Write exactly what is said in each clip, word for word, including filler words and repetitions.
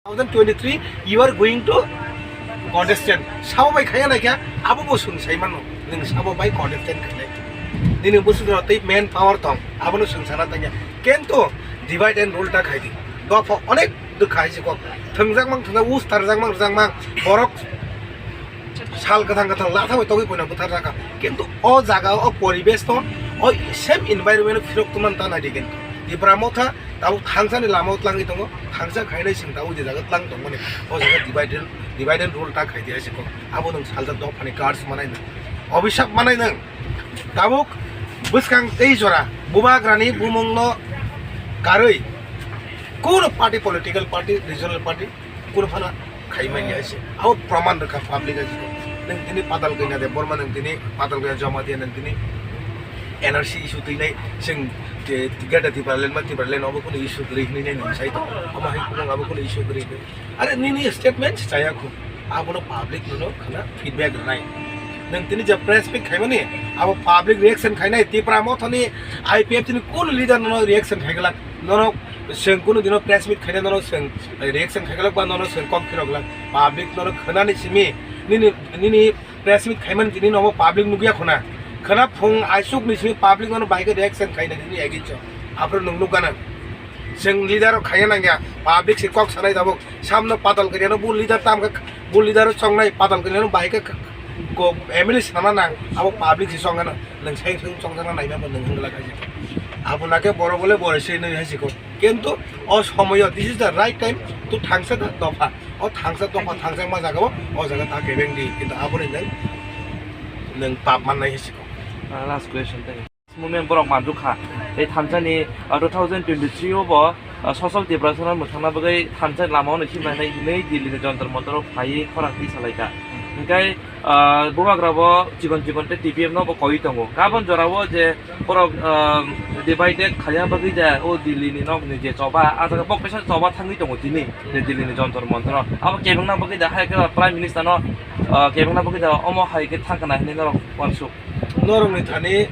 Two thousand twenty-three, you are going to contestant. Sabo bai khaya naikha, abo bo swng sai mano, nwng sabo bai contestant khainai. Nini bwswk jora tei man power tong, abono swng sana tangya. Kintu divide and rule ta khai di. Dopha onek dukha hai se kok. Thwngjak mang thwngjak, us tarjak mang rwjak mang, borok sal kwthang kwthang latha bai togwi poina bwthar jaka. Kintu o jaga o poribesh to, o same environment phirok tongmani ta nai di kintu. Tipra motha tabuk thangsani lama o tlangwi tongo, thangsa khainai sing tabuk je jaga tlang tongmani. O jaga divide and, divide and rule ta khai di hai se kok. Abo nwng salsa dophani cards manai nwng. Obhisap manai nwng. Tabuk bwskang tei jora bubagrani bumungno karwi kuno party, political party, regional party, kuno phano khai manya hai se. Abo praman rwkha public hai se. Nwng tini Patal Kanya de, Borma nwng tini Patal Kanya joma dia nwng tini N R C issue twi nai, sing je Greater Tipraland ma Tipraland obo kuno issue kwrwi hinwi nai nwng sai to. Omo hai kuno abo kuno issue kwrwi hinwi. Are nini statement chaya khu. Abono public nono khana feedback rwnai. Nwng tini je press meet khaimani, abo public reaction khainai, Tipra mothani I P F tini kuno leader nono reaction khaiglak. Nono swng kuno dino press meet khaina nono swng reaction khaiglak ba nono swng kok phirok glak. Public nono khwnani simi nini, nini press meet khaimani tini nobo public nukya khuna. Khwna phung aisuk ni simi public nono bahai khe reaction khaina nini against o. Aphuru nwng nukgana. Swng leader rok khaiya nangya. Public si kok sanai tabuk. Samno Patal Kanya no bu leader tam khe bu leader o chongnai Patal Kanya no bahai khe ko M L A sana nang. Abo public si chongana. Nwng sai swng chongjana naima bo nwng hwnglak hai se. Abo na khe borok bole bore se nai hai se ko. Kintu o somoyo, this is the right time to thangsa da dopha. O thangsa dopha, thangsa ma jaga o, o jaga ta kebeng di. Kintu aboni nwng, nwng pap mannai hai se ko. Ah, last question, thank you. Movement borok manjukha. Tei thansani, ah, two thousand twenty-three o bo, ah, social Tiprasano mwthangna bagwi thansani lama-o no himnai hinwi Delhi ni Jantar Mantar o phaiwi khorang twi salaikha. Hinkhe, ah, bubagra bo chikon chikon tei T P F no bo koi tongo. Gabon jora o je borok, ah, divide khaina bagwi da o Delhi ni nok ni je choba, ah jaga bok kaisa choba thangwi tongo tini je Delhi ni Jantar Mantar o. Abo kebengna bagwi da hai khe Prime Minister no, ah, kebengna bagwi da omo hai khe thangkha na hinwi norok uansuk. Norokni thani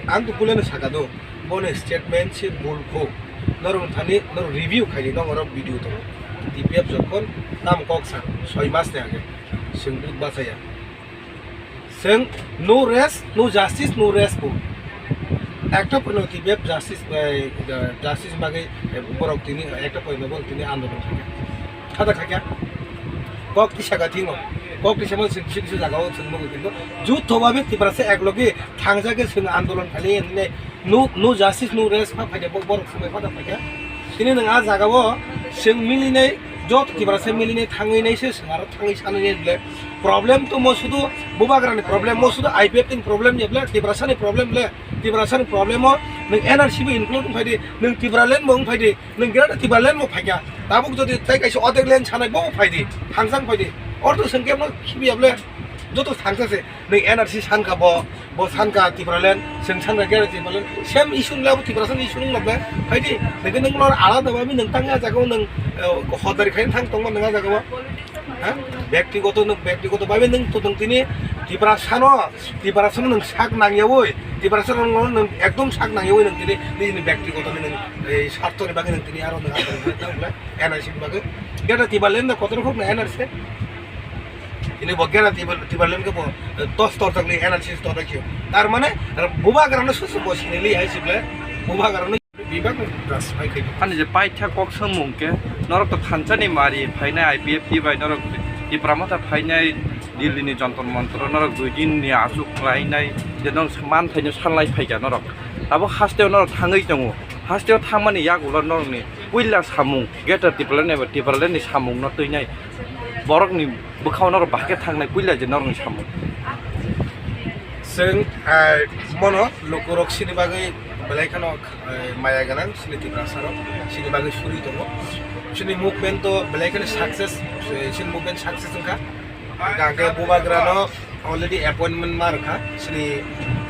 ang to kuleno saka do, boni statement se bul kho. Norokni thani norok review khaidi, norok video tongo. T P F jokhon tam kok sa, soi mas ni age, chwng buk bachaya. Chwng no rest, no justice, no rest bo. Ekta poino T P F justice, eh, justice bagwi, eh, borok tini, ekta poino borok tini andolon khaikha. Khata khaikha. Kok tisa ga thingo. Kok tisa mo sing sing sing jaga o sing mo kintu jutho babe Tiprasa eklogi thangsa ke sing andolon khali ne no, no justice, no rest pha phaide bo borok sumai pha phaikha. Tini nang a jaga o sing milinai jot Tiprasa milinai thangwi nai se sing aro thangwi sanai ne ble. Problem to mo sudu bubagra ni problem, mo sudu I P F ni problem ne ble, Tiprasa ni problem ble. Tiprasa ni problem o nang N R C bo include phaidi, nang Tipraland bo phaidi. Nwng Greater Tipraland bo phaikha. Tabuk jodi tai kaisa odek land sanai bo phaidi, thangsang phaidi. Ortho swng khe no khibiya ble joto thangsa se. Nwng N R C sankha bo, bo sankha Tipraland, swng sankha Greater Tipraland. Same issue le abo Tiprasa ni issue nung ble phaidi. Nwng nwng nor alada ba mi nwng tang ya jaga nwng, eh, hodari khai thang tong nwng jaga ba. Ha? Bektigoto nwng, bektigoto babe nwng to nwng tini Tiprasano, Tiprasano nwng sak nangyawi, Tiprasano nwng, nwng ekdom sak nangyawi nwng tini nini bektigoto nwng, ei, sartoni bagwi nwng tini aro nwng aro nwng tang bole N R C ni bagwi. Greater Tipraland na kotor khok na N R C. Ini bo Greater Tipra-, Tipraland ke bo, eh, tos tor tak ni N R C tor tak yo. Tar mane, bubagrano susu bo sinili hai sible, bubagrano Ani je paitha kok swngmung khe, norok to thansani mari phainai I P F T bai norok Tipra Motha phainai Delhi ni Jantar Mantar o norok dui din ni achuk khlainai je norok manthaino sanlai phaikha norok. Abo hasteo norok thangwi tongo. Hasteo thangmani yagulo norokni puila samung Greater Tipraland eba Tipraland ni samung no twinai borokni bwkhao norok bahai khe thangnai puila je norokni samung. Chwng, ah, mono lukurok sini bagwi belai kheno, ah, maya gwnang, sini Tiprasa rok sini bagwi suri tongo. Sini movement to belai kheno success, eh, sini movement success wngkha. Hingke bubagrano already appointment ma rwkha sini,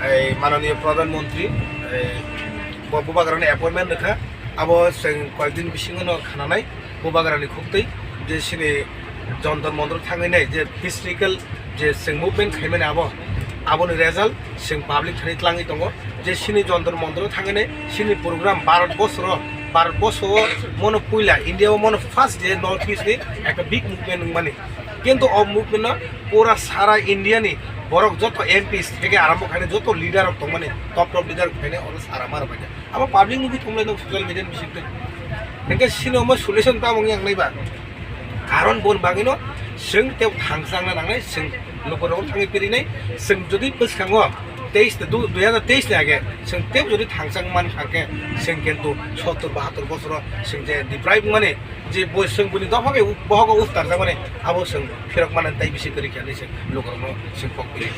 eh, mananiya Pradhan Mantri, eh, bo bubagrano appointment rwkha. Abo chwng koyekdin bisingo no khananai. Bubagrani khuktwi je sini Jantar Mantar thangwi nai je physical je chwng movement khaimani abo, aboni result chwng public thani tlangwi tongo je sini Jantar Mantar thangwi nai sini program Bharat borsoro Bharat borsho o mono puila, India o mono first je North East ni ekta big movement wngmani. Kintu o movement no pura sara India ni borok joto M Ps theke arombo khaina joto leader rok tongmani, top top leader rok khaina oro sara mano bai. Abo public nugwi thumlai no social media ni bisingtwi. Hingke sini omo solution tamo wngya wngnai ba? Karon bon bagwino chwng tei thangchangna nangnai, chwng lukurok thangwi pirinai, chwng jodi bwskango teis, du-, dui hazar teis ni age chwng tei jodi thangchang man kha khe chwng kintu sottor bahattor bosoro chwng je deprive mani je bo chwng buni dopha bai bohogo ustarjakmani abo chwng phirok mani tei bisi kwrwi khe hinwi chwng lukurokno chwng kok piri.